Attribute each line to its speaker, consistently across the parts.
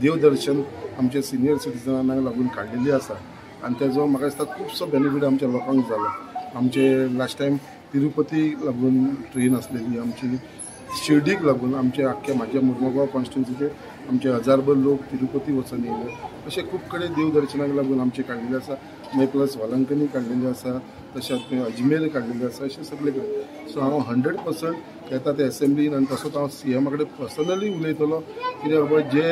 Speaker 1: देवदर्शन आमचे सिनियर सिटीजनांक लागून काडलेली आसा आनी तेजो म्हाका दिसता खुबसो बेनिफीट आमच्या लोकांक जालो. आमचे लास्ट टायम तिरुपती लागून ट्रेन आसलेली, आमची शिर्डीक लागून आमचे आख्खे म्हाज्या मुर्मुगांव कॉन्स्टिट्युन्सीचे आमचे हजारभर लोक तिरुपती वचून येयले. अशे खूब कडेन देवदर्शनाक लागून आमचे काडलेले आसा. मागीर प्लस वालंकनी काडलेले आसा, तशेंच मागीर अजमेर काडलेले आसा, अशें सगळे कडेन. सो हांव 100% येता ते एसेंब्लीन आनी तसोच हांव सीएमा कडेन पर्सनली उलयतलो कित्याक बाबा जे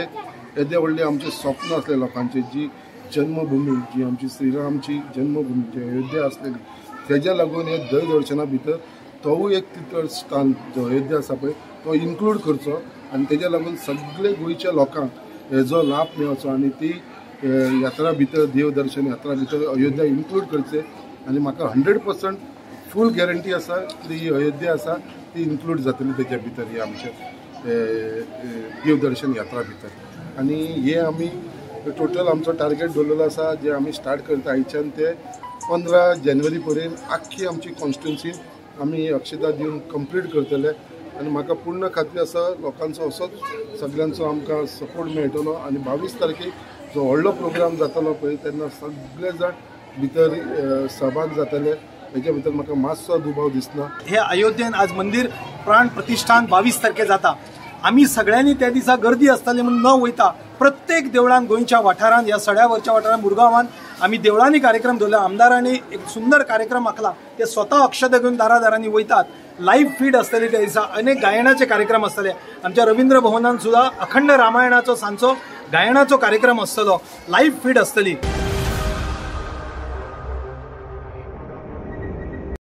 Speaker 1: येदे व्हडलें आमचें स्वप्न आसलें लोकांचें, जी जन्मभूमी जी आमची श्रीरामची जन्मभूमी जी अयोध्या आसलेली तेज्या लागून हे देवदर्शना भितर तोवूय एक तीर्थस्थान जो अयोध्या आसा पळय तो इन्क्लूड करचो आनी तेज्या लागून सगळे गोंयच्या लोकांक हेजो लाभ मेळचो आनी ती यात्रा भितर देवदर्शन यात्रा भितर अयोध्या इन्क्लूड करचे. आनी म्हाका 100% फूल गॅरंटी आसा की ही अयोध्या आसा ती इन्क्लूड जातली तेज्या भितर ही आमच्या देवदर्शन यात्रा भितर. आनी हे आमी टोटल आमचो टार्गेट दवरलेलो आसा जे आमी स्टार्ट करता आयच्यान ते 15 जानेवारी पर्यंत आख्खी आमची कॉन्स्टिट्युन्सी आमी अक्षता दिवन कंप्लीट करतले. आनी म्हाका पूर्ण खात्री आसा लोकांचो असोच सगळ्यांचो आमकां सपोर्ट मेळटलो आनी 22 तारखेक जो व्हडलो प्रोग्राम जातलो पळय तेन्ना सगळे जाण भितर सहभाग जातले, हेच्या भितर म्हाका मातसो दुबाव दिसना.
Speaker 2: हे अयोध्येन आज मंदिर प्राण प्रतिष्ठान 22 तारखे जाता. आमी सगळ्यांनी त्या दिसा गर्दी आसतली म्हणून न वयता प्रत्येक देवळान गोंयच्या वाठारान ह्या सड्यावरच्या वाठारान मुरगांवान आमी देवळांनी कार्यक्रम दवरला. आमदारांनी एक सुंदर कार्यक्रम आखला, ते स्वता अक्षता घेवन दारादारांनी वयतात. लायव्ह फीड आसतली त्या दिसा, अनेक गायनाचे कार्यक्रम आसतले. आमच्या रवींद्र भवनान सुद्दां अखंड रामायणाचो सांजचो गायनाचो कार्यक्रम आसतलो, लायव्ह फीड आसतली.